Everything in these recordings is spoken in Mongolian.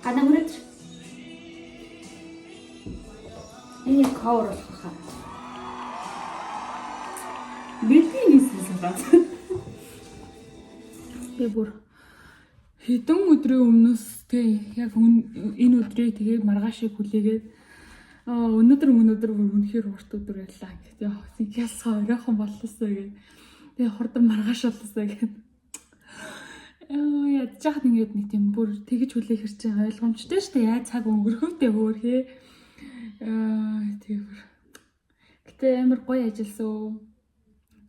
Гадаа мөрөд. Энэ cover болох хаа. Бидний нийсэн салат. Би бүр хэдэн өдрийн өмнөөс тэг яг энэ өдрийг тэгээ маргаашийг хүлээгээд өнөөдөр бүр үнэхээр урт өдөр байлаа ингээд яа ялсгаа оройхон боллоосоо гээд тэгээ хурдан маргааш боллоосоо гээд яа яж ингээд нэг тийм бүр тэгэж хүлээх хэрэг чинь ойлгомжтой шүү дээ, яа цаг өнгөрөхөвтэй хөөрхөө тэгээ бүр гэтээ амар гоё ажилласан.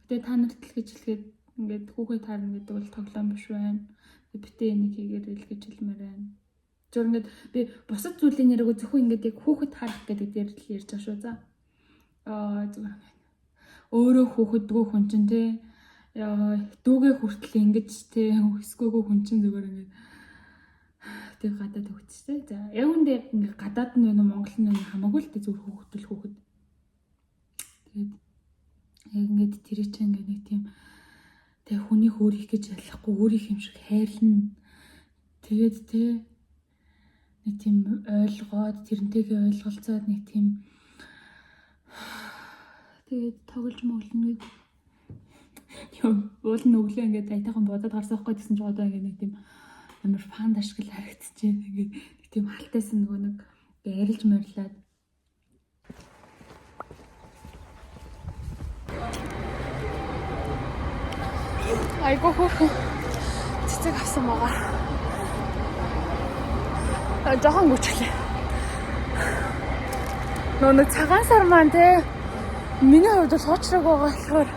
Гэтээ та нарт л гэж хэлгээд ингээд хүүхэд таарна гэдэг бол тоглоом биш байна. Битээ энийг хийгээр ил гэж хэлмээр байна. Зөв ингээд би бусад зүйлийн яриаг зөвхөн ингээд яг хүүхэд харах гэдэг дээр л ярьж байгаа шүү за. Зүгээр ингээд өөрөө хүүхэдгүй хүн чинь те дүүгээ хүртэл ингэж те өсгөөгөө хүн чинь зүгээр ингээд тэг гадаад хөгжчихтэй. За яг үндэ ингээд гадаад нь байна уу Монгол нь байна хамаагүй л те зүгээр хүүхэд л хүүхэд. Тэгээд яг ингээд тэр чинь ингээд нэг тийм тэг хүний хөөрөх гэж ялахгүй өөрийнх юм шиг хайрлна. Тэгээд те нэг тийм ойлгоод тэрнтэйгээ ойлголцоод нэг тийм тэгээд тоглож моглоно гэд юм уул нь өглөө ингээд аятайхан бодоод гарсан байхгүй гэсэн чинь одоо ингээд нэг тийм амар фан дашгал харагдчихээн. Ингээд нэг тийм халтайсан нөгөө нэг арилж морилаад айгуу хөөрхөн цэцэг авсан байгаа. Жохон гүчлээ. Нөгөө цагаан сар маань те миний хувьд бол хуучраг байгаа болохоор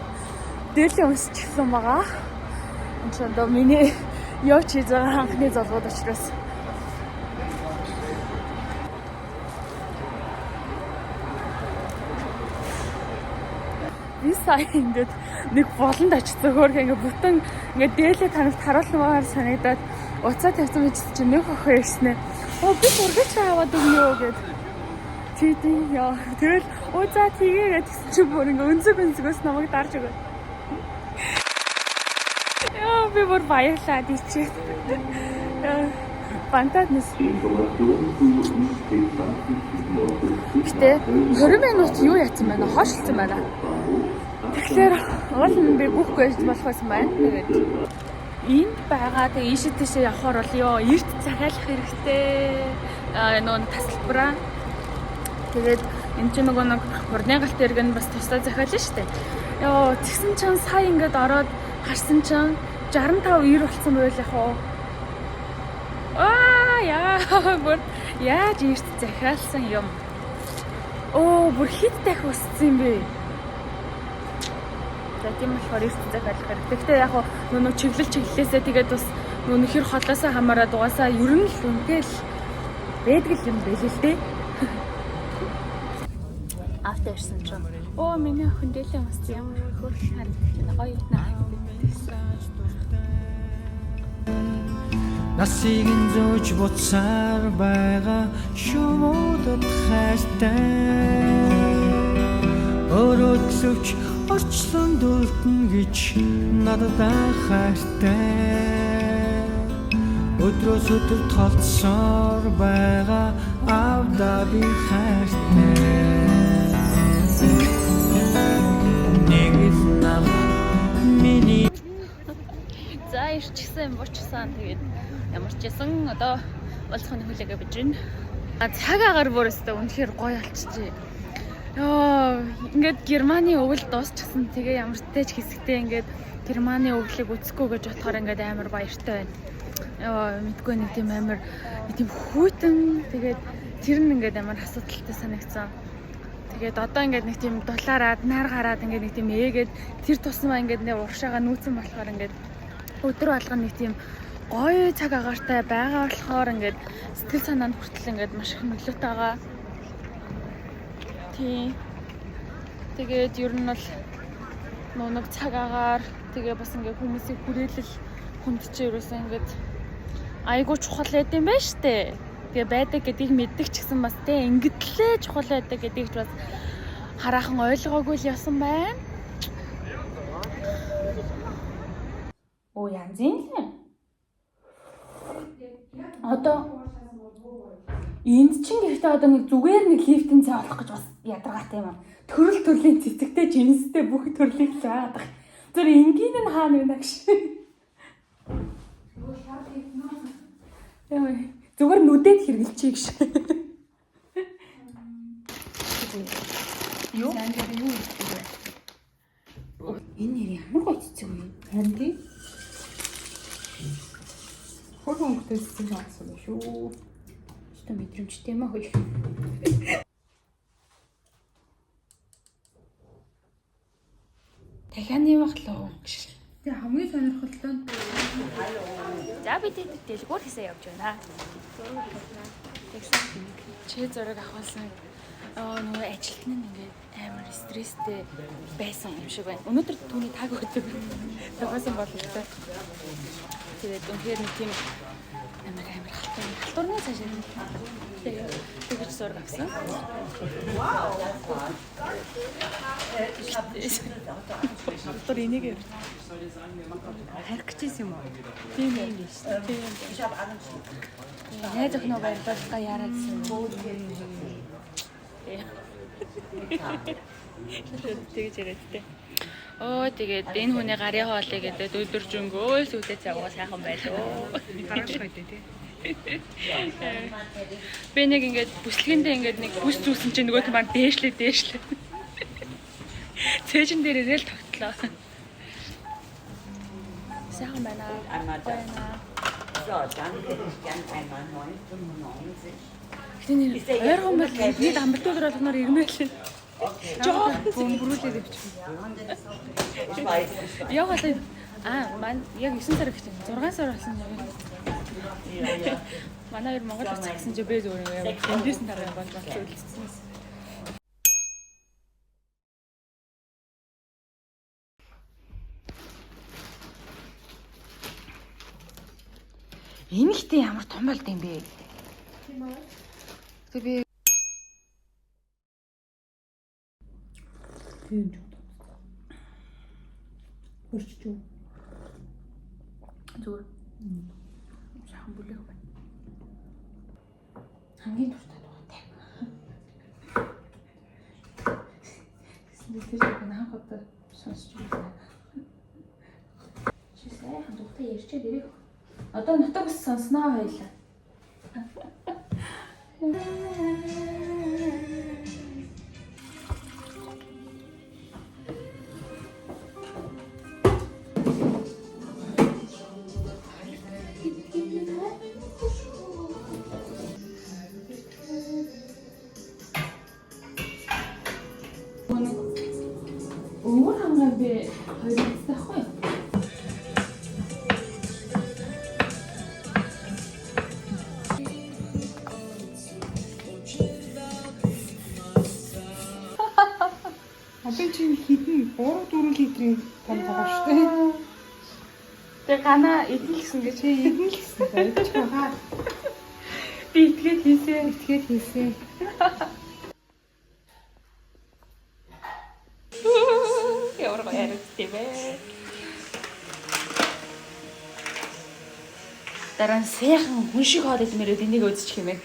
дээлийн өмсчихсэн байгаа. Энд чинь одоо миний явж хийж байгаа анхны золгууд учраас. Би сая ингээд нэг болонд очсон хөөрхөн ингээд бүтэн ингээд дээлээ танарт харуулмаар санагдаад уцаа тавьсан мэт чинь нэг охин ирсэн ээ. Оо би зургийг чи аваад өгнө үү гэд. Тэгдий яа. Тэгэл оо за тгийгээ гэсэн чинь бүр ингээд өнцөг өнцгөөс намайг дарж өгөөд. Яа би бүр баярлаад ичээд. Бантаад нэс. Гэтэ 20 минут юу яатсан байна? Хойшлцсан байна. Тэгэхээр уул нь би гүхгүй байж болох байсан байна. Тэгээд энд байгаа тэгээ ийшээ тийшээ явхаар бол ёо эрт захиалах хэрэгтэй. Нөгөө тасалбараа. Тэгээд энэ чинь нөгөө нэг хурдны галт тэрэг нь бас тусдаа захиална шүү дээ. Ёо тэгсэн чинь сая ингээд ороод харсан чинь 65 90 болсон байл яах вэ? Аа яа бүр яаж эрт захиалсан юм. Оо бүр хэд дахь өссөн юм бэ? За тийм болохоор эрт захиалах хэрэгтэй. Гэхдээ яг нөгөө чиглэл чиглэлээсээ тэгээд бас нөгөө хэр холоосоо хамаарад угаасаа ер нь л үнэтэй л байдаг юм байл л дээ. Автор ирсэн чинь оо миний охин дээлээ өмссөн ямар хөөрхөн харагдаж байна. Гоё юм аа. Насыг нь зөөж буцаар байгаа шумуудад хайртай. Өрөөдлөвч орчлон дүлтэн гэж надад хайртай. Өдрөөс өдөр толцсоор байгаа аавда би хайртай. Нэг л нам миний За ирчихсэн буучсан тэгээд ямар ч байсан одоо уулзах хүлээгээ биж байна. Цаг агаар бүр өстө үнэхээр гоё болчихжээ. Йоо ингээд Германы өвөл дуусчихсан. Тэгээ ямар ч тач хэсэгтээ ингээд Германы өвлийг үзэхгүй гэж бодохоор ингээд амар баяртай байна. Йоо мэдгүй нэг тийм амар нэг тийм хүйтэн тэгээд тэр нь ингээд амар асуудалтай санагдсан. Тэгээд одоо ингээд нэг тийм дулаараад нар гараад ингээд нэг тийм ээгээд тэр тусмаа ингээд нэг урагшаага нүүцэн болохоор ингээд өдөр болгоно нэг тийм гоё цаг агаартай байгаа болохоор ингээд сэтгэл санаанд хүртэл ингээд маш их нөлөөтэй байгаа. Тийм. Тэгээд ер нь бол нэг цаг агаар тэгээ бас ингээд хүмүүсийн хүрээлэл хүнд чи ерөөсөө ингээд айгуу чухал байд юм байна штэ. Тэгээ байдаг гэдгийг мэддэг ч гэсэн бас тэ ингэтлээ чухал байдаг гэдгийг ч бас хараахан ойлгоогүй л явсан байна. Янзын л юм. Одоо энд чинь гэхдээ одоо нэг зүгээр нэг лифтэн цай олох гэж бас ядаргаатай юм аа. Төрөл төрлийн цэцэгтэй жинстэй бүх төрлийг л байгаад байх. Зүр энгийн нь хаана вэ гэж. Яа, зүгээр нүдэд хэргэлчихье гэж. Юу? Энэ нэр ямар гоё цэцэг вэ? Харин тий. Хөрхөн өнгөтэй цэцэг сонгосон байх шүү. Өстө мэдрэмжтэй юм аа хөл. Дахианы бахлаа. Тэгээ хамгийн сонирхолтой нь За бид дэлгүүр хийсээ явж байна. Тэгсэн. Чи зураг авахулсан. Аа нөгөө ажилтан нь ингээд амар стресстэй байсан юм шиг байна. Өнөөдөр түүний таг өдөр тагсан бололтой. Тэгээд үнэхээр нэг тийм амар амар халтур халтурны цаашаа. Тэгээд тэгэж зураг авсан. Халтур энийг явж. харих гэжсэн юм уу? Тийм ээ. Тийм ээ. Найз охиноо барилдаа яараа гэсэн. Тэгэж яриад тээ. Оо тэгээд энэ хүний гарын хоолыг гэдэг өдөржингөө сүлээ цавгаа сайхан байлоо. Гаргах байдээ тий. Би нэг ингээд бүслэгэндээ ингээд нэг бүс зүүсэн чинь нөгөөт маань дээшлээ дээшлээ. Цээжин дээр ирээл тогтлоо. Сайхан байна. Einmal das. Байна. So, dann hätte ich gern einmal 9,95. Гэтэ нэр ойрхон бол бид амбалт өдөр болгоноор ирмээр л. Okay. Жохон Бөмбөрүүлээд явчих. Ich weiß, ich weiß. Яг бол аа мань яг 9 сар гэж 6 сар болсон юм. Манай хоёр Монгол очих гэсэн чи би зүгээр юм. Эндээс нь дараа болж болж үлдсэн. Энэ ихтэй ямар том болд юм бэ? Тэг би Тийм ч юм. хөрчиж үү? Зүгээр. Сайхан бүлээх байна. Хамгийн дуртай дугаатай. Гэсэн тэр шиг анх удаа сонсч байна. Чи сайхан дуртай ярьчаад ирэх. Одоо нутаг ус сонсноо хоёлаа. Өвөр хангаа би хоёр настай ахгүй юу? Одоо чинь хідэн 3 4 литрийн том байгаа шүү дээ. Тэгээ гана эдэн л гэсэн гэж Чи эдэн л гэсэн. Идэж байгаа. би итгээд хийсэн. Итгээд хийсэн. Ямар гоё харагдчих юм бэ? Дараа нь сайхан хүн шиг хоол идмээрээд энийг үзчих юм ээ.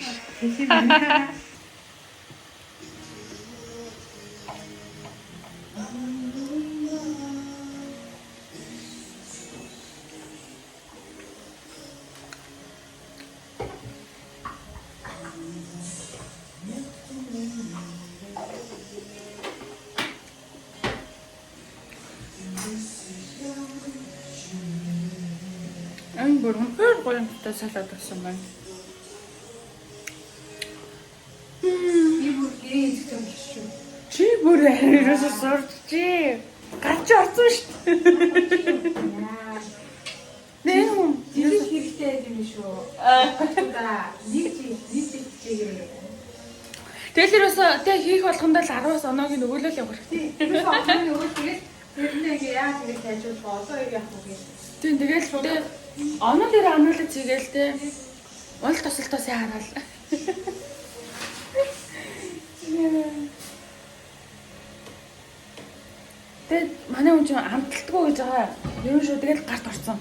Энэ бүр үнэхээр гоё юмтай салат болсон байна. Би бүр гэрээ хийх юм шүү. Чи бүр ерөөсөө сурчжээ. Гарч орсон шүү дээ. Нэ юм. Жижиг хэрэгтэй юм шүү. За, нэг жил, нэг жил чигээр. Тэгэл ерөөсөө тэг хийх болгондоо л 10-аас оноогийн нөгөөлөл явах хэрэгтэй. Тэр онооны өгөл тэгээд тэрнээ ингээ яаж ингэ сайжруулах вэ? Одоо яах вэ гэж. Тийм тэгэл тэг оноо дээр анаалж хийгээл тэ. Уул тосолтоо сайн хараал. Тэгээд манай хүн чинь амталтгүй гэж байгаа. Юу шүү тэгэл гарт орсон.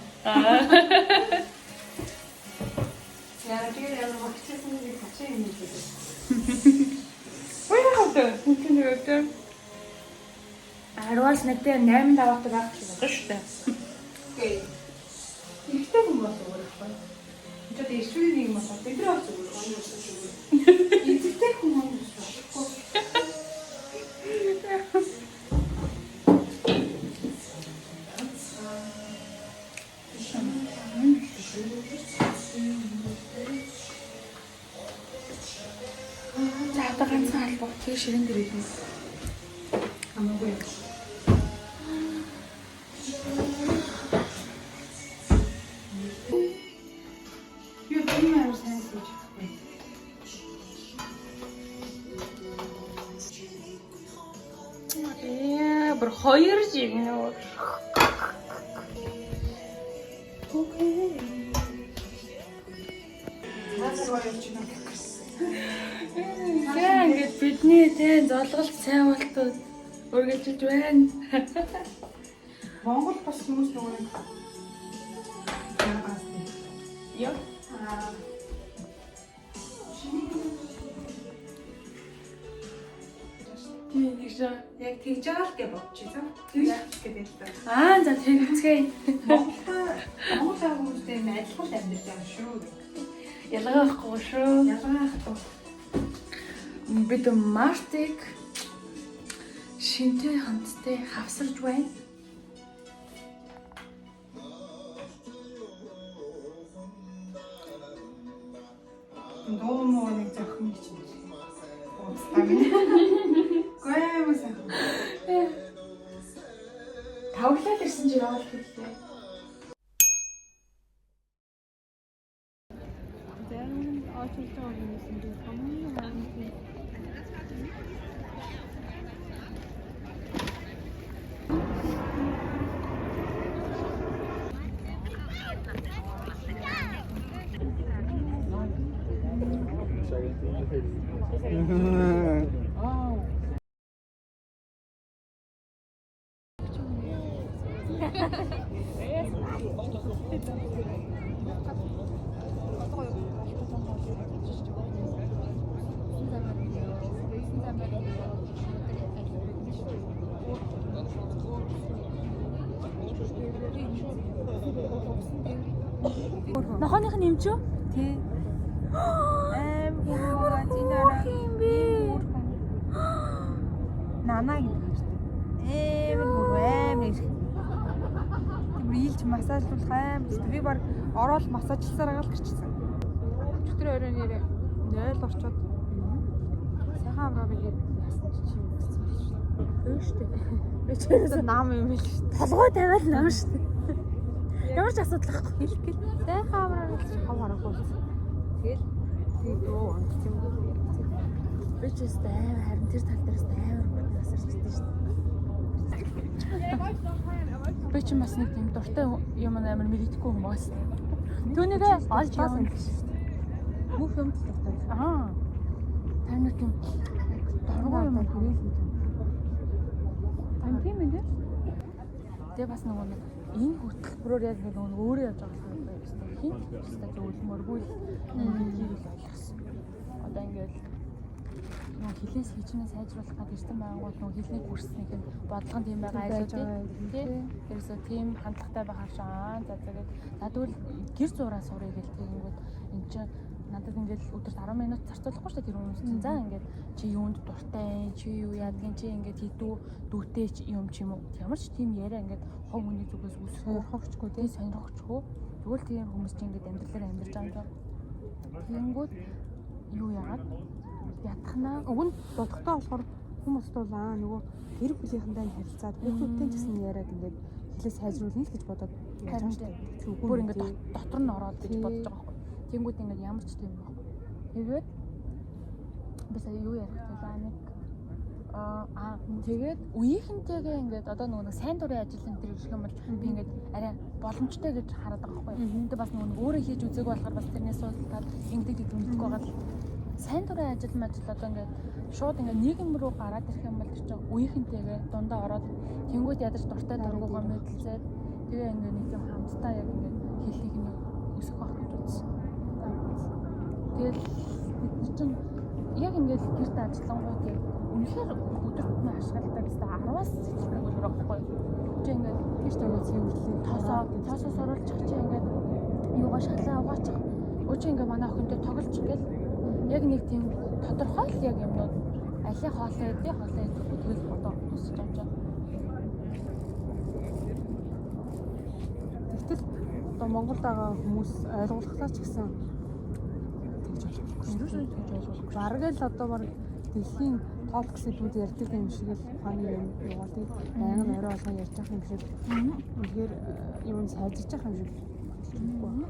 Яа тэгээд ямар багчсан нэг хачин юм шиг. Үгүй яа, үнэн дээр. Аруул нэг дээр 8 даваатай байх гэж бодсон шүү дээ. Үгүй. Ихтэй хүн бол зүгээр байхгүй. Энд одоо ирчүүний нэг юм бол бид нар бас зүгээр гоё юм шиг. Эзэгтэй хүн бол болохгүй. За одоо ганцхан албах тэр ширэн дээр идэнэ. Хамаагүй юм. Юу тийм амар сайн сууж чадахгүй. Яа, бүр хоёр жигнэ. Наазар гоё явж байна. За ингээд бидний тэ золголт сайн болтууд үргэлжилж байна. Монгол бас хүмүүс нөгөө нэг яагаас нь. Яа. Аа. Тийм нэг шаа. Яг тэгж байгаа л гэж бодчих зам. Тэгж гэдэг л та. Аа за тэгцгээе. Монголда Монгол аа хүмүүстэй юм адилхан л амьдарч байгаа шүү. Ялгаа байхгүй шүү. Ялгаа байхгүй. Бид Мартыг шинтэй хамттай хавсарж байна. Дуу муу нэг зохин гэж юм. Ууцтай минь. Гүй юм сайхан. Тавглаад ирсэн чи яваал хэллээ. Нохооных нь юм чи? Тий. Аим хөргөө зинараа. юм бэ? Нана гэдэг юм шүү дээ. Амар хөргөө амар их. Тэр ийлж массажлуулах амар зү. Би баг ороод массажлсаар байгаа л гэрчсэн. Өчтөр орой нэрээ 0 орчоод сайхан амраа би гээд яасан чи юм гэсэн шүү Өө штэ. Би ч дээ. Нам юм л шүү дээ. толгой тавиал нам штэ. Ямар ч асуудал байхгүй. Хэлэх гэл сайхан амраа гэж хав харахгүй болсон. Тэгэл тэг дөө онцсон юм уу? Би ч өстой амар харин тэр тал дээрээс амар хүртэн насарчдээ штэ. Би ч бас нэг тийм дуртай юм амар мэддэхгүй хүн байгаас. Түүнийгээ олж явна гэж штэ. Бүх юм дуртай. Аа. Та нар тийм дургүй юм Тэгэл хийж юм. Тань тийм ээ. Тэгээ бас нөгөө нэг энэ хөтөлбөрөөр яг нэг нөгөө өөрөө явж байгаа юм байна гэсэн. Хин ч өстой зөвлөмөргүй л гэдгийг л ойлгосон. Одоо ингээд нөгөө хилээс хичнээн сайжруулах гэдэг эрдэм байгуулалт нөгөө хилний курсных нь бодлого нь тийм байгаа айлуу тий. Тэрээсээ тийм хандлагатай байхаар шаа за тэгээд за тэгвэл гэр зураа сурыг гэл тэгэнгүүт эн чинь надад ингээд өдөрт 10 минут зарцуулахгүй шүү дээ тэр хүмүүс чинь. За ингээд чи юунд дуртай, чи юу яадгийн, чи ингээд хийдүү дүүтэй ч юм ч юм уу. Ямар ч тийм яриа ингээд хов хүний зүгээс үүсэхгүй Сонирхогчгүй тий сонирхогчгүй. Тэгвэл тийм хүмүүс чинь ингээд амьдралаар амьдарч байгаа юм. Тэгэнгүүт юу яагаад ятхнаа Уг нь бодохдоо болохоор хүмүүс бол аа нөгөө гэр бүлийнхэндээ нь харилцаад хүүхдүүдтэй ч гэсэн яриад ингээд хилээ сайжруулна л гэж бодоод яаж байгаа шүү дээ. Чи үгүй бүр ингээд мэдээ. дотор нь ороод гэж Тий. бодож байгаа байхгүй. Тэнгүүд ингээд ямар ч тийм байхгүй. Тэгээд би сая юу ярих вэ? Нэг аа тэгээд үеийнхэнтэйгээ ингээд одоо нөгөө нэг сайн дурын ажил энэ төр ирэх юм бол би ингээд арай боломжтой гэж хараад байгаа байхгүй. Тэгээд бас нөгөө нэг өөрөө хийж үзег болохоор бас тэрнээс суултаад ингэдэг гэдэг мэдэхгүй байгаа л. Сайн дурын ажил мажил одоо ингээд шууд ингээд нийгэм рүү гараад ирэх юм бол тэр чинь үеийнхэнтэйгээ дундаа ороод тэнгуут ядаж дуртай дургуугаа мэдлцээд тэгээ ингээд нэг юм хамтдаа яг ингээд хэлийг нь өсөх байх гэж үзсэн. Тэгэл бид нар чинь яг ингээд гэрт ажиллангууд яг үнэхээр өдөр тутмын ашигладаг гэсэн 10-аас цэцэрлэг үлгэр байхгүй. Чи ингээд Тийш тавиад цэвэрлээ. тосоо суруулчих чи ингээд юугаа шалаа угаачих. Өчиг ингээд манай охинтой тоглож ингээл яг нэг тийм тодорхой л яг юмнууд алийг хоолоо идэ хоолоо идэхгүй тэгэл одоо тусч юм чинь. Тэгтэл одоо Монголд байгаа хүмүүс ойлгуулахлаа ч гэсэн тэгж ойлгохгүй. Ерөөсөө тэгж ойлгохгүй. Бараг л одоо бараг дэлхийн топ гэсэлүүд ярьдаг юм шиг л ухааны юм яваал тийм байнга орой болгон ярьж байгаа юм шиг. Үнэхээр юм сайжирч байгаа юм шиг байна.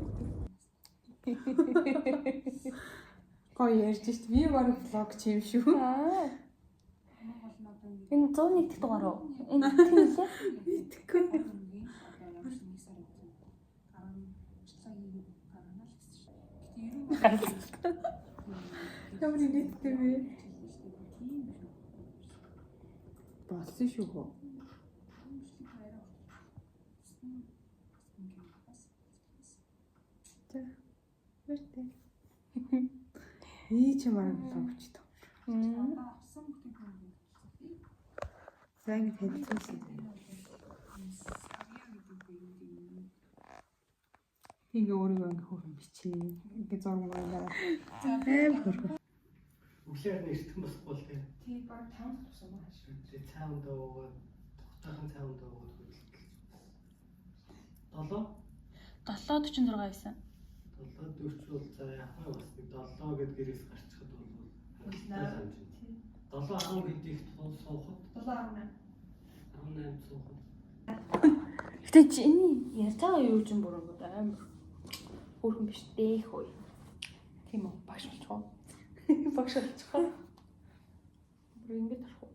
Гоё ярьж шít. Би бараг влог чи юм шүү. Аа. Энэ 101 дахь дугаар уу? Энэ тийм лээ. Мэдгүй. Ямар инээдтэй вэ? Болсон шүү хөө. За. Баяртай. Ий чи мараа влог өчтөө. За ингэ танилцуулсан. Ингээ өөрийгөө ингээ хөөрхөн бичээ. Ингээ зураг мураг. Аим хөөрхөн. Өглөөр нь эртхэн босхгүй л тийм. Тий, баг 5 тусам байна. Тэгээ цаан дуугаад тогтоохон цаан дуугаад хөдөлтөл. 7 7:46 байсан. 7:40 бол за яг нь бас нэг 7 гэд гэрээс гарчхад бол хангалттай хэмжээ. 7:10 гэдэг суухад 7:18. 18 суухад Гэтэ чи энэ ярьж байгаа юу ч юм бүр бүр амар хөөрхөн биш дээх үе. Тийм үү? Багш болчих уу? Багш болчих уу? Бүр ингэж тарах уу?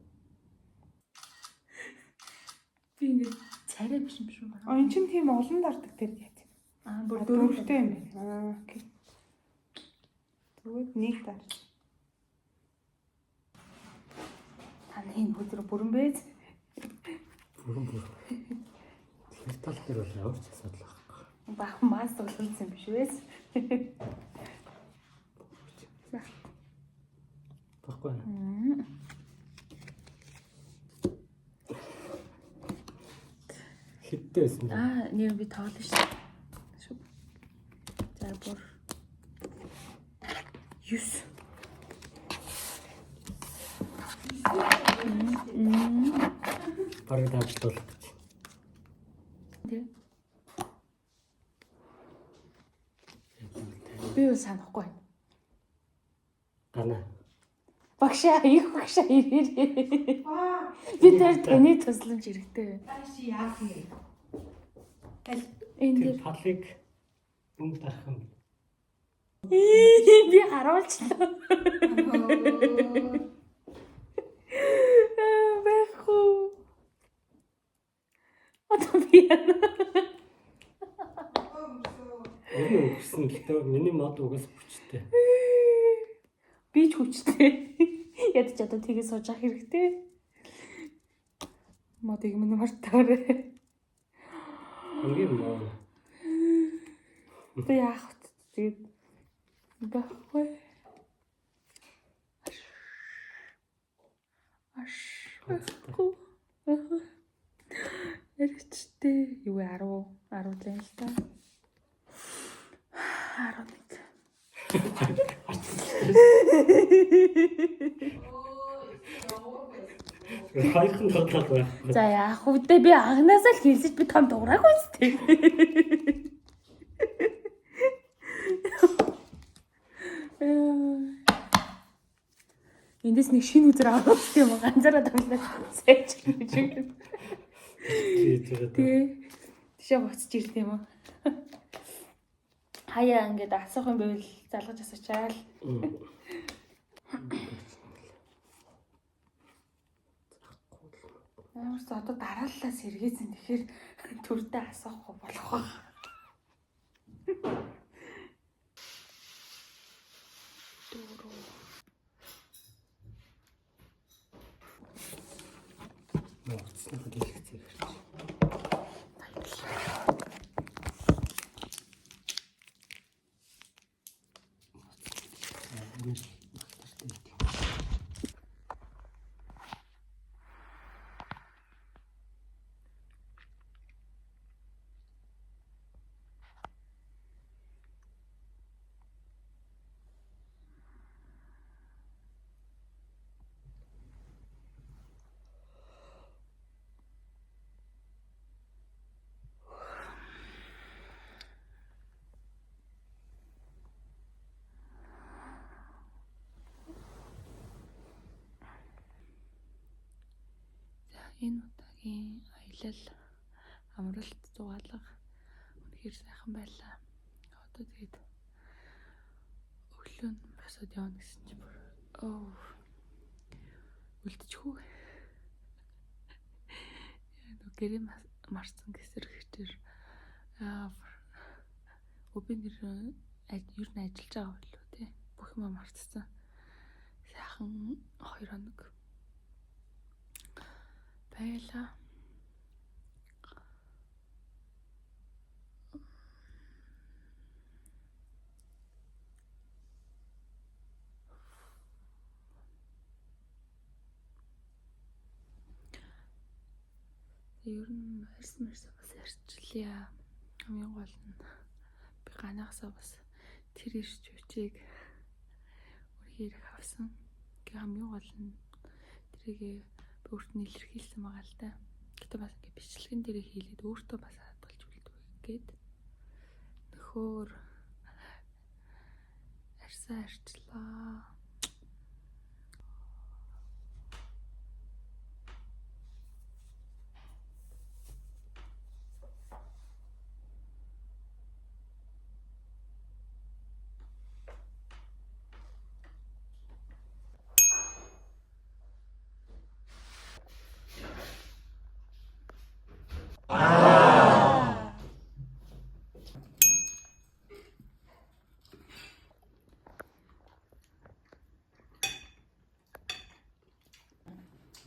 Би ингэ царай биш юм шүү. А эн чинь тийм олон дардаг тэр яа. Аа бүр Бүр дөрөв дөрвөлтэй юм байна. Аа окей. Тэгвэл нэг дар. Та энэ өдөр бүрэн бэз. бүрэн бүр. Тэр тал дээр бол ямар ч асуудал байхгүй. Бах мас тоглолцсон юм биш вэ? Баггүй. Хиттэй байсан бэ? Аа нэр би тоглоно шүү. Шүү. За бүр 9. Бараг давтуулах гэж. Тэ. Би юу санахгүй байна. Гана. Багшаа их багшаа ирээрээ. Би тэр таны тусламж хэрэгтэй байна. Тааш яах юм? Энэ Тэр дээр палыг юм дарах юм. Би харуулчлаа. Байхгүй. Одоо би яана. Ер нь өнгөрсөн л дөө. Миний мод угаас хүчтэй. Би ч хүчтэй. Ядч одоо тэгээ сууж авах хэрэгтэй. Модыг минь мартаарай. Хамгийн муу. Одоо яах вэ? Тэгээд байхгүй. Аш. Байхгүй. Эргэжтэй юу вэ? 10 10 зэн л та. 11. Хоёрхан тоглоод байхгүй. За яах вэ? Би анханасаа л хэлсэж би том дуурайгүй зү. Эндээс нэг шинэ үзэр авах юм Ганцаараа тоглоод сайж гэж. Хийж байгаа. тий. Тийшээ буцаж ирд юм уу? Хаяа ингээд асуух юм байвал залгаж асуучаал. Ямар ч одоо дарааллаа сэргээсэн. Тэгэхээр төрдөө асуухгүй болох байх. Дөрөв. Энэ удаагийн аялал амралт зугаалга үнэхээр сайхан байлаа. Одоо тэгээд өглөө нь босоод явна гэсэн чинь бүр үлдчихүү. Яа нөө гэрээ марцсан гэсэр хичээр би нэр ер нь ажиллаж байгаа болов тий. Бүх юм мартсан. Сайхан 2 хоног байлаа. Ер нь арьс мэрс бас арчлаа. Хамгийн гол нь би ганаасаа бас тэр ирч хүчийг үнэхээр их авсан. Хамгийн гол нь тэрийг би өөрт нь илэрхийлсэн байгаа л да. Гэтэ бас ингээ бичлэгэн дээрээ хийлээд өөртөө бас хадгалж үлдэх гээд нөхөр арьсаа арчлаа.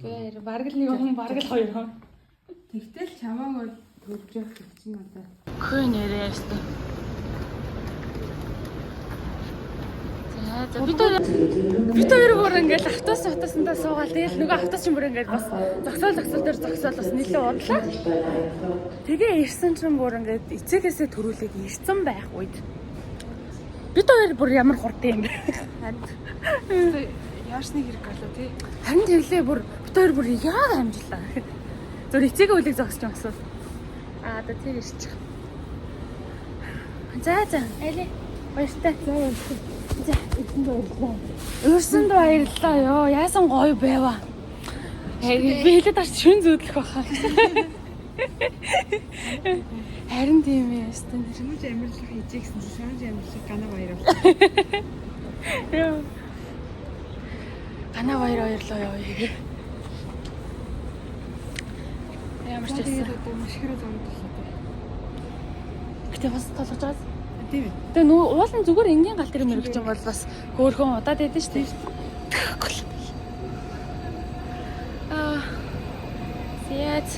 Гээр бараг л нэг хүн, бараг л хоёр хүн. Тэгтэл чамааг бол төрж явах гэж чинь одоо. Хөө нэрээ ястаа. За бид хоёр бүр ингээл автобус автобусандаа суугаал тэгэл нөгөө автобус чинь бүр ингээл бас зогсоол дээр зогсоол бас нэлээд удлаа. Тэгээ ирсэн чинь бүр ингээд эцээгээсээ төрүүлээд ирсэн байх үед бид хоёр бүр ямар хурдан юм бэ? Харин яашны хэрэг галаа тий. Харин тэглээ бүр бид хоёр бүр яг амжилаа. Зүр эцээгээ үлэг зогсож юмсан. Аа одоо тэр ирчих. За за алей. Баяртай. За баяртай. За ирсэнд баярлалаа. Ирсэнд баярлалаа ёо. Яасан гоё байваа. Би хэлээд арч шүн зүүдлэх байхаа. Харин тийм ээ өстөн. Шүнж амарлах хийжээ гэсэн чинь шүнж амарлах гана баяр бол. Ёо. Гана баяр баярлаа ёо. Ямар ч байсан. Тэгээд одоо мшгэрээ зураг боллоо. Гэтэ бас толгож байгаас. Тийм ээ. Тэгээ нүү уулын зүгээр энгийн гал дээр мөрөгч юм бол бас хөөхөн удаад байдэн шүү дээ. Аа. Зяц.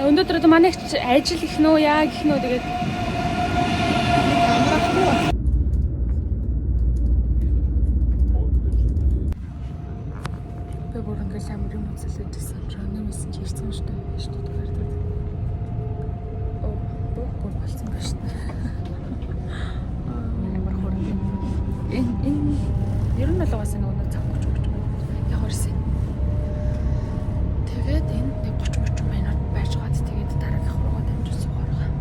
Өнөөдөр одоо манай их ажил их нөө яа гэх нөө тэгээд би бүр ингээл амар юм үзэлж байсан ч өнөө мессеж ирсэн шүү дээ. Шүү дээ гардаг. Оо, бүр болсон байна шүү дээ. Амар хурдан. Энэ ер нь бол угаасаа нөгөө цаг 30 30 минут яг өрсөн. Тэгээд энд нэг 30 30 минут байж гад тэгээд дараагийнх руугаа дамжиж суугаар байгаа.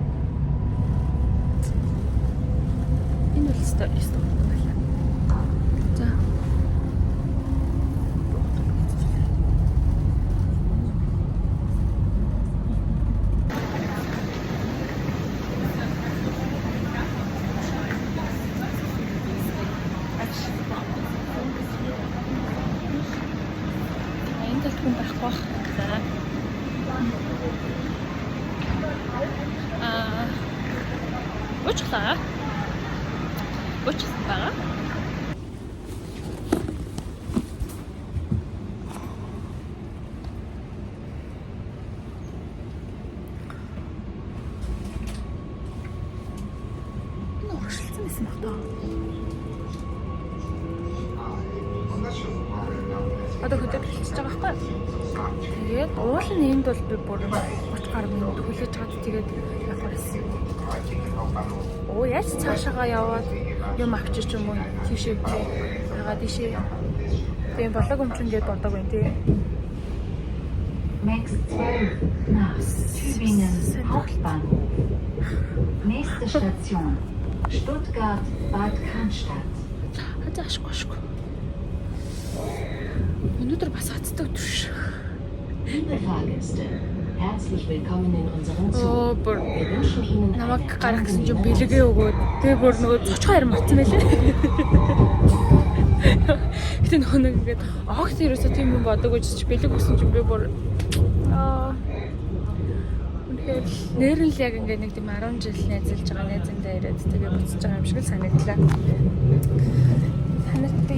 Энэ бол өстой өстой байлаа. За. Энэ талд хүн байхгүй бах. За. Аа. Уучлаа. Уучлсан байгаа. Энэ урагшилсан байсан баг таа. Одоо хөдөө бэлчиж байгаа байхгүй юу? Тэгээд уул нь энд бол би бүр 30 гаруй минут хүлээж чад тэгээд явах байсан. Оо яаж цаашаагаа яваад юм авчиж юм уу тийшээ тий. Хагаа тийшээ. Тийм болоог юм чинь гээд бодог юм тий. Max 12 nach Tübingen Hauptbahnhof. Nächste Station Stuttgart Bad Cannstatt. Хазаа ашгүй ашгүй. Өнөөдөр бас хацдаг өдөр ш. Liebe Fahrgäste, herzlich willkommen in unserem Zug. Оо бүр Wir wünschen Ihnen намайг eine гарах гэсэн чинь angenehme бэлгээ Reise. өгөөд тэгээ бүр нөгөө цочхоо харин мартсан байлээ. Гэтэ нөгөө нэг ингээд огт ерөөсөө тийм юм бодоогүй ч бэлэг өгсөн чинь би бүр аа үнэхээр нэр нь л яг ингээд нэг тийм 10 жил найзалж байгаа найзандаа ирээд тэгээ буцаж байгаа юм шиг л санагдлаа. Та нарт би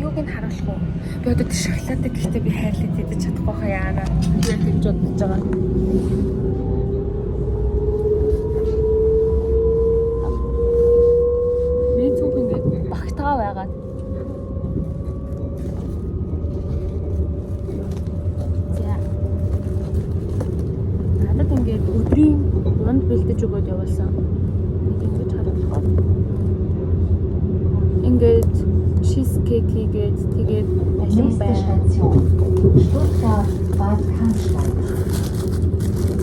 юуг нь харуулах вэ? Би одоо тэр шоколадыг гэхдээ би хайрлаад идэж чадахгүй хаа яана. Би яг тэгж бодож байгаа. Би зүг ингээд багтгаа байгаад. За. Надад ингээд өдрийн унд бэлдэж өгөөд явуулсан. Нэг ингэж харуулах. Ингээд cheesecake хийгээд тэгээд алин Nächste байна. Station, Stuttgart Bad Cannstatt.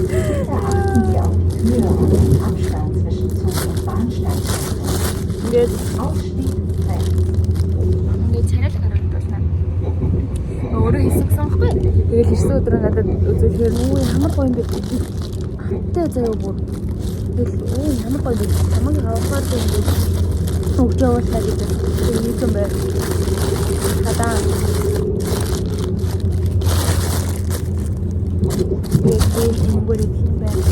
Bitte achten Sie auf die Höhe und den Abstand zwischen Zug und Bahnsteig. Ингээд Ausstieg rechts. ингээд царайлаг харагдуулна. Өөрөө хийсэн гэсэн байхгүй. Тэгэл ирсэн өдрөө надад үзүүлэхээр нүү ямар гоё юм бэ гэдэг. Амттай заяа бүр. Тэгэл өө ямар гоё юм бэ. Тамаг авахаар л ингээд өгч явуулна гэдэг. Тэр нэг юм байна. Хадаа. Тэгээд би мөнгөөр идэх юм байна.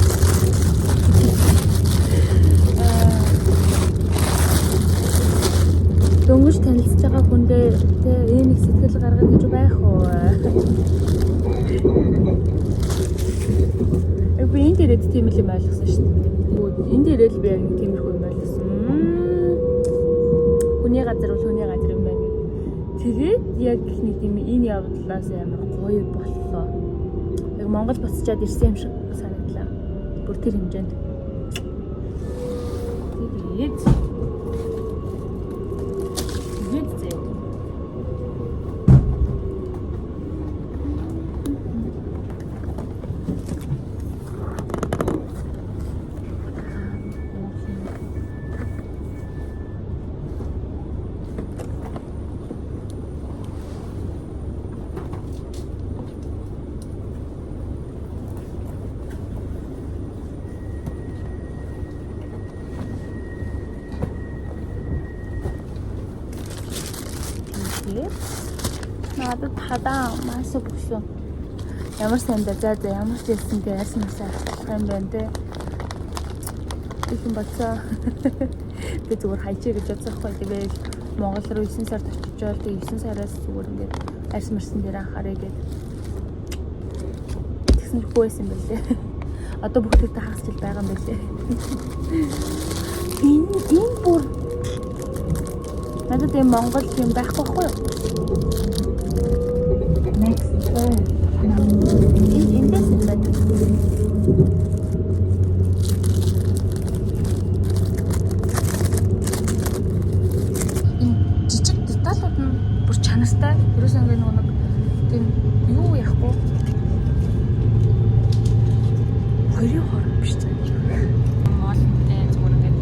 Дөнгөж танилцж байгаа хүндээ тэ ийм их сэтгэл гаргана гэж байх уу? Яг би энд ирээд тийм л юм ойлгосон шүү дээ. Энд ирээд л би яг нэг тиймэрхүү юм ойлгосон. Хүний газар бол хүний газар юм байна гэдэг. Тэгээд яг нэг тийм энэ явдлаас амар гоё боллоо. Яг Монгол буцчаад ирсэн юм шиг санагдлаа. Бүр тэр хэмжээнд. Тэгээд Тэгээд заяа. Тэгээд надад хадаа маш өгсөн. Ямар сайн бэ? За за ямар ч хэлсэн би арьс масаа авчих юм байна те. Би юм бодсоо. Би зүгээр хайчээ гэж бодсон хгүй. Тэгээд Монгол руу 9 сард очиж жол тэгээд 9 сараас зүгээр ингээд арьс марсан дээр анхаарай гэд. Тэгсэн чинь хүү байсан байлээ. Одоо бүх төртө хагас жил байгаа юм байлээ. Энэ бүр надад ийм Монгол юм байхгүй байхгүй юу? Next 12 nach Энэ эндээс юм байна. Энэ жижиг деталууд нь бүр чанартай. Ерөөсөө ингээ нөгөө нэг тийм юу яахгүй. Хоёрын хорон биш заа. Моолнтэй зүгээр ингээд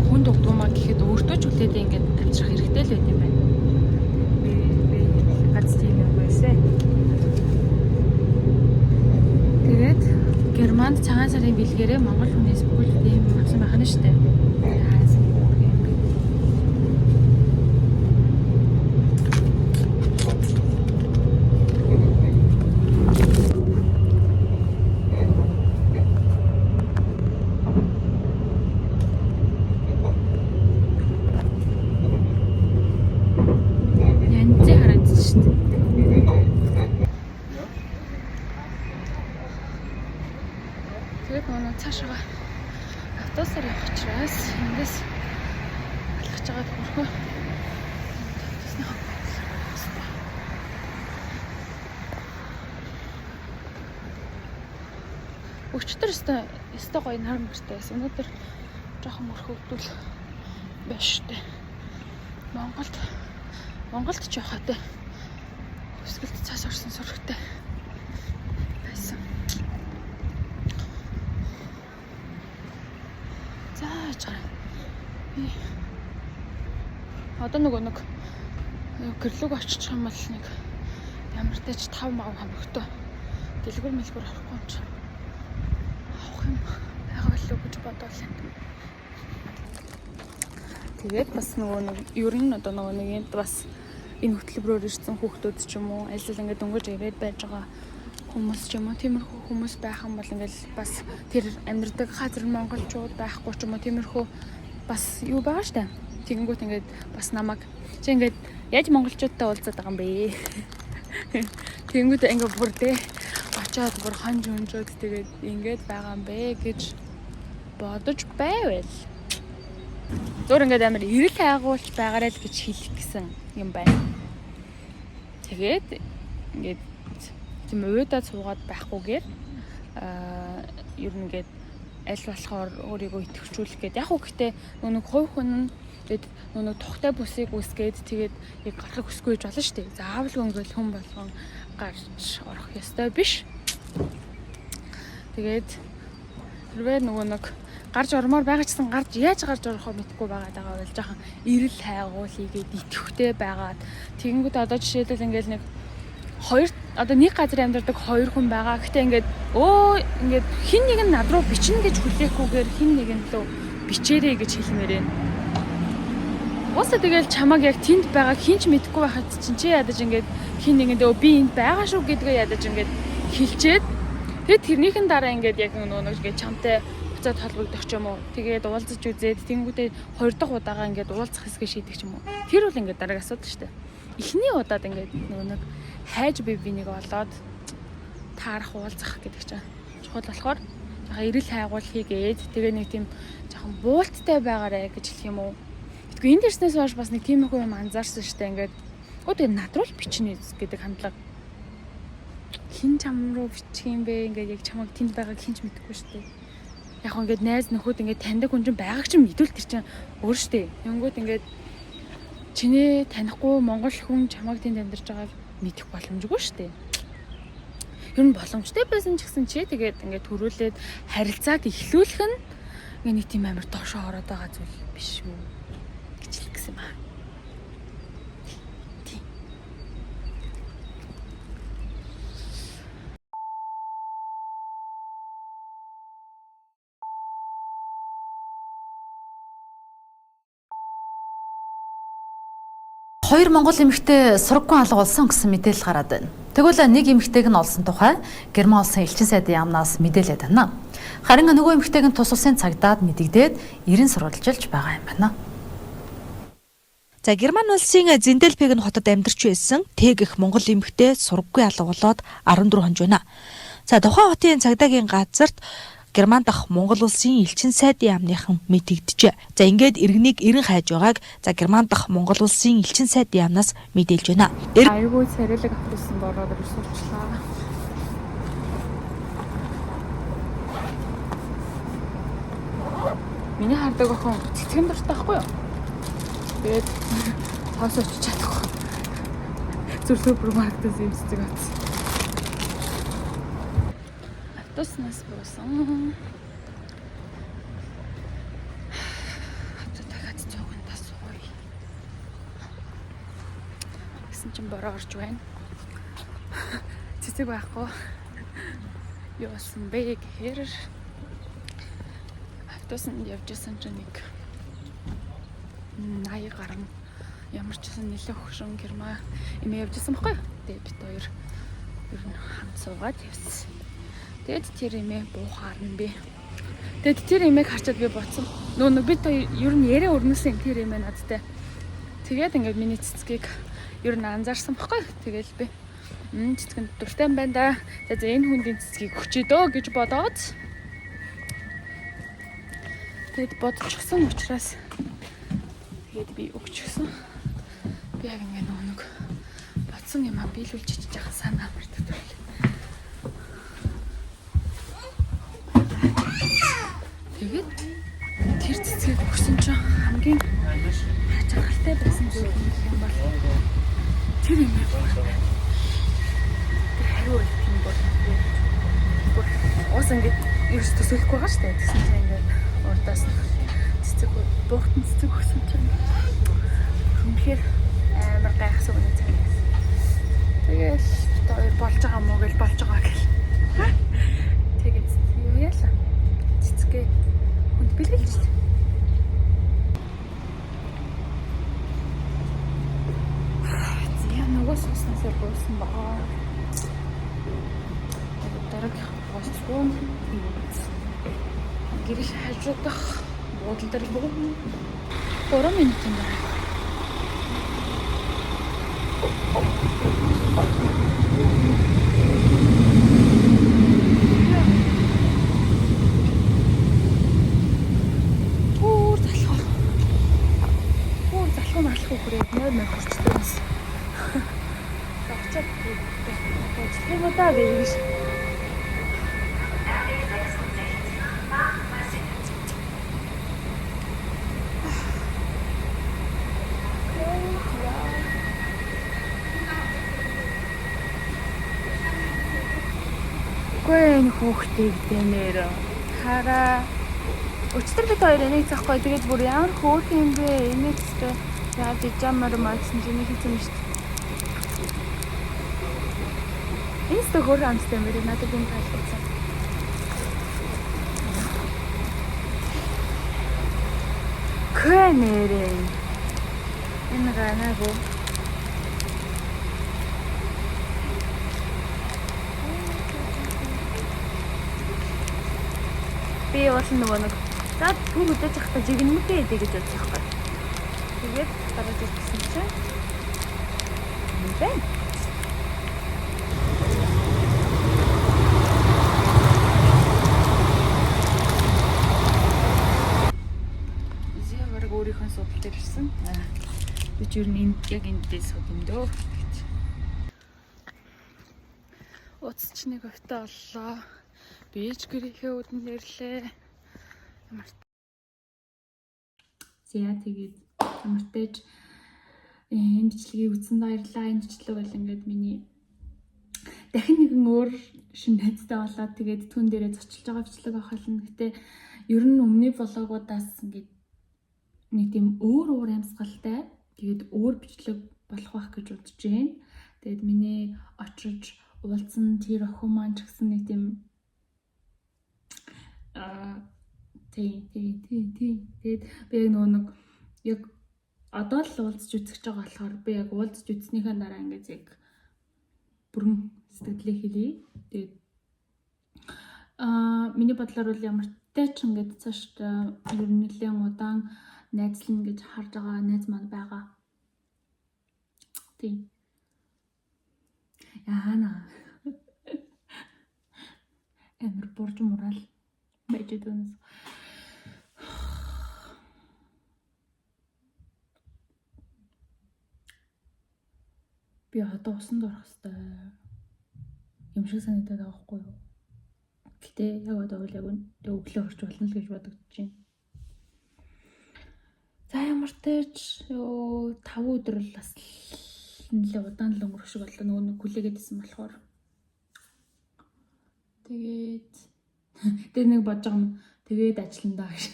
хүнд өгдүүмаа гэхэд өөртөө ч хүлээдээ ингээд авчрах хэрэгтэй л байт юм байна. Би гац тийм юм байсан. Тэгээд Германд цагаан сарын бэлгээрээ Монгол хүнээс бүхэл ийм авсан байх нь шүү дээ. Хаас юм бэ. Янзын харагдчих шүү дээ. Тэгээд нөгөө цаашаа автобусаар явах учраас эндээс алхаж байгаа хөрхөө автобусны хавцал явах хэрэгтэй. Өчтөр өстой гоё нар мөртэй байсан. Өнөөдөр жоохон мөрхөгдөл байна шүү дээ. Монголд ч явахтай. Өсгөлт цаас орсон сүрхтэй байсан. За яж гараа. Би одоо нөгөө нэг гэрлөг оччих юм бол нэг ямар ч тач 5 мав хомогтой Дэлгүр мэлгүр орохгүй юм чи. Авах юм байгаа болов гэж бодоол юм. Тэгээд бас нөгөө нэг ер нь одоо нөгөө нэг энд бас энэ хөтөлбөрөөр ирсэн хүүхдүүд ч юм уу аль аль ингээд дөнгөж ирээд байж байгаа хүмүүс ч юм уу тиймэрхүү хүмүүс байх юм бол ингээд бас тэр амьдардаг газар монголчууд байхгүй ч юм уу тиймэрхүү бас юу байгаа штэ. Тэгэнгүүт ингээд бас намайг чи ингээд яаж монголчуудтай уулзаад байгаа юм бэ? Тэгэнгүүт ингээд бүр тэ очиод бүр хонж өнжөөд тэгээд ингээд байгаа юм бэ гэж бодож байвал зур ингээд амар эрэл хайгуулж байгаарай л гэж хэлэх гэсэн юм байна. Тэгээд ингээд тийм уйдаад суугаад байхгүйгээр ер нь ингээд аль болохоор өөрийгөө идэвхжүүлэх гээд яг уу гэхдээ нэг хувь хүн нь тэгээд нэг тухтай бүсийг үүсгээд тэгээд яг гарахыг хүсэхгүй гэж болно шүү дээ. Заавал ингээл хүн болгон гарч орох ёстой биш. Тэгээд хэрвээ нөгөө нэг гарч ормоор байгаа ч гэсэн гарч яаж гарч орохоо мэдэхгүй байгаа даа бол жоохон эрэл хайгуул хийгээд идэвхтэй байгаад тэгэнгүүт одоо жишээлбэл ингээл нэг хоёр одоо нэг газар амьдардаг хоёр хүн байгаа. Гэтэ ингээд ингээд хин нэг нь над руу бичнэ гэж хүлээхгүйгээр хин нэг нь лөө бичээрэй гэж хэлмээр байна. Уусаа тэгэл чамаг яг тэнд байгааг хин ч мэдэхгүй байхад чинь чи ядаж ингээд хин нэгэндээ би энд байгаа шүү гэдгээ ядаж ингээд хэлчээд тэгээд тэрнийхэн дараа ингээд яг нөгөө нэг ингээд чамтай буцаад холбогдох ч юм уу. Тэгээд уулзаж үзээд тэнгүүтээ хоёр дахь удаага ингээд уулзах хэсгээ шийдэх ч юм уу. Тэр бол ингээд дараагийн асуудал шүү дээ. Эхний удаад ингээд нөгөө нэг хайж би бинийг олоод таарах уулзах гэдэг чинь чухал болохоор жоохон эрэл хайгуул хийгээд тэгээ нэг тийм жоохон буулттай байгаарэ гэж хэлэх юм уу. Тэгэхгүй энд ирснээс хойш бас нэг тиймэрхүү юм анзаарсан шүү дээ. Ингээд тэгээ над руу л бичнэ гэдэг хандлага. Хин чам руу бичих юм бэ? Ингээд яг чамайг тэнд байгааг хин ч мэдэхгүй шүү дээ. Яг ингээд найз нөхөд ингээд таньдаг хүн чинь байгааг чинь мэдвэл тэр чинь өөр шүү дээ. Тэнгүүд ингээд чиний танихгүй монгол хүн чамайг тэнд амьдарч байгааг мэдэх боломжгүй шүү дээ. Ер нь боломжтой байсан ч гэсэн чи тэгээд ингээд төрүүлээд харилцааг эхлүүлэх нь ингээд нэг тийм амар доошоо ороод байгаа зүйл биш үү гэж хэлэх гэсэн юм аа. Тийм. Хоёр монгол эмэгтэй сургаггүй алга болсон гэсэн мэдээлэл гараад байна. Тэгвэл нэг эмэгтэйг нь олсон тухай Герман улсын элчин сайдын яамнаас мэдээлээд байна. Харин нөгөө эмэгтэйг нь тус улсын цагдаад мэдэгдээд 90 сурвалжилж байгаа юм байна. За Герман улсын Зинделбеген хотод амьдарч байсан Тэг их монгол эмэгтэй сургаггүй алга болоод 14 хоног байна. За тухайн хотын цагдаагийн газарт Герман дахь Монгол улсын элчин сайдын яамныхан мэдэгджээ. За ингээд иргэнийг эрен хайж байгааг за Герман дахь Монгол улсын элчин сайдын яамнаас мэдээлж байна. Айгүй царайлаг автобусанд ороод ирсүүлчлээ. Миний хардаг охин цэцгэн дуртай байхгүй юу? Тэгээд хоос очиж чадахгүй. Зүр супермаркетээс юм цэцэг авсан. Автобуснаас буусан. Одоо дахиад цугандаа сууя. Гэсэн чинь бороо орж байна. Цэцэг байхгүй. Юу болсон бэ гэхээр автобусанд явж исэн чинь нэг 80 гарan ямар ч гэсэн нэлээд хөгшин герман эмээ явж исэн байхгүй юу? Тэгээд бит хоёр ер нь хамт суугаад явсан. Тэгээд тэр эмээ буухаар нь би. Тэгээд тэр эмээг харчаад би бодсон. Нөө бид хоёр ер нь яриа өрнөсөн тэр эмээ надтай. Тэгээд ингээд миний цэцгийг ер нь анзаарсан байхгүй юу? Тэгэл би цэцгэнд дуртай юм байна да. За энэ хүндийн цэцгийг өгчээ дөө гэж бодоод тэгээд бодчихсон учраас тэгээд би өгчихсөн. Би яг ингээд нөгөө нэг бодсон юм а биелүүлж чиж яхаа санаа амардаг төрөл. Тэгээд тэр цэцгийг өгсөн чинь хамгийн хачирхалтай байсан зүйл юм бол тэр юм байна. Тэр хариу үлдэх юм бол бүр уус ингээд ерөөс төсөөлөхгүй байгаа шүү дээ. Тэгсэн чинь ингээд урдаас цэцэг буухтан цэцэг өгсөн чинь үнэхээр амар гайхсан үнэ цаг. Тэгэл бит хоёр болж байгаа мó гэл болж байгаа гэл. Тэгээд юу яалаа? Цэцгээ хүнд бэлгэлжлээ. За нөгөө сууснасаар буусан баа. Дараагийнх гоц руу гэрэл хажуудах буудал дээр буу. 3 минутын дараа. Бүр залхуу. Бүр залхуу малхуу хүрээд нойр мөр хүрчтэй юмс. Очоод ажиллах юм уу даа гэж. Үгүй энэ хүүхдийг дэнээр хараа. Өчтөр бид хоёр энийг захгүй. Тэгээд бүр ямар хөөрхөн юм бэ? Энийг өстой яаж ижамар мадсан чи энийг хийсэн юм шүү дээ. Энэ өстой хөөрхөн амттай юм байна. Надад энэ таалагдсан. Кэнэрэн. Энэ ганаагүй. Би уул нөгөө нэг за түр үдэж явахдаа жигнэмтэй эдэ гэж бодож байгаа байхгүй. Тэгээд гараад ирсэн чинь юм байна. Зя бараг өөрийнхөө судал дээр ирсэн. Би ч ер нь энд яг энд дээр суд юм дөө гэж. Уц ч нэг өвтө оллоо. Би ч гэрийнхээ үдэнд ирлээ. Ямар За тэгээд ямартайч энэ бичлэгийг үзсэнд баярлалаа. Энэ бичлэг бол ингээд миний дахин нэгэн өөр шинэ найзтай болоод тэгээд түн дээрээ зочилж байгаа бичлэг байх болно. Гэтэ ер нь өмнөний влогуудаас ингээд нэг тийм өөр өөр амьсгалтай тэгээд өөр бичлэг болох байх гэж бодож байна. Тэгээд миний очиж уулзсан тэр охин маань ч гэсэн нэг тийм тий тий тий тий. Тэгээд би яг нөгөө нэг яг одоо л уулзч үзэж байгаа болохоор би яг уулзч үзснийхээ дараа ингээд яг бүрэн сэтгэлээ хэлье. Тэгээд миний бодлоор бол ямар ч ингээд цааш ер нь нэлээд удаан найзлна гэж харж байгаа найз маань байгаа. Тий. Яана. Амар бурж мураал байж дөнс. Би одоо усанд орох хэвээр юм шиг санагдаад байгаа байхгүй юу? Гэтэ яг одоо бол яг өглөө орч болно л гэж бодогдож байна. За ямар ч ёо 5 өдөр л бас нэлээ удаан л өнгөрөх шиг боллоо. Нөгөө нэг хүлээгээд исэн болохоор. Тэгээд тэр нэг бодож байгаа юм. Тэгээд ажиллана даа гэж.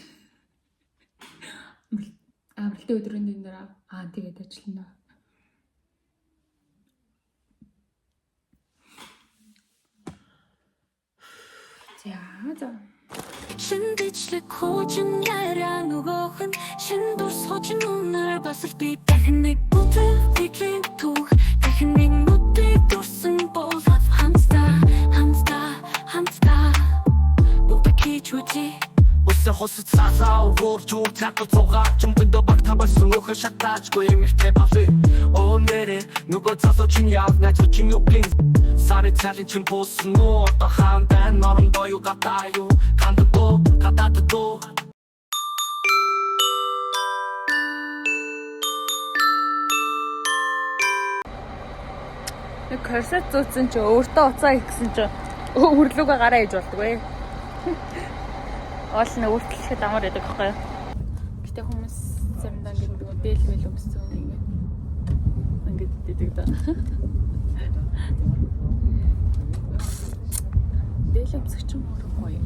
Амралтын өдрийн дараа тэгээд ажиллана даа. За за. Шин бичлэг хуучин яриа нөгөөх нь шин дүрс хуучин үнэр бас л би дахин нэг бүтэв тэглэн түүх дахин нэг нүдийг дүрсэн болоод хамтдаа хамтдаа хамтдаа бүгд хийж үзье. Усан хос цаасаа өөр зүг цаатал цугаа чамбэндо баг табасан өөхө шатаачгүй юм ихтэй бавлы. Оо нэрэ нөгөө цасоо чинь яв найз чинь юу блин сары цалин чинь буусан уу одоо хаан байна орондоо юу гадаа юу ханддуу гадааддуу. Нэг корсет зүүцэн чи өөртөө уцаа их гэсэн чи өрлөөгөө гараа иж болдгоо. Оол нь өөрчлөхэд амар байдаг байхгүй юу? Гэтэ хүмүүс заримдаа ингэ нөгөө дээл мэл өмссөн ингэ ингээд идэг да. Дээл өмсөх чинь өөр гоё.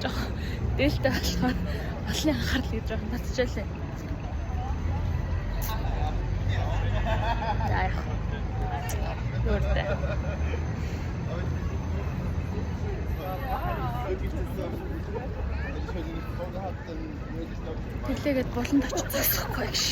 Жох дээлтэй болохоор олон анхаарал гэж жоохон татчихлаа. Юуртай. Тэглээгээд буланд очиж зогсохгүй гэж.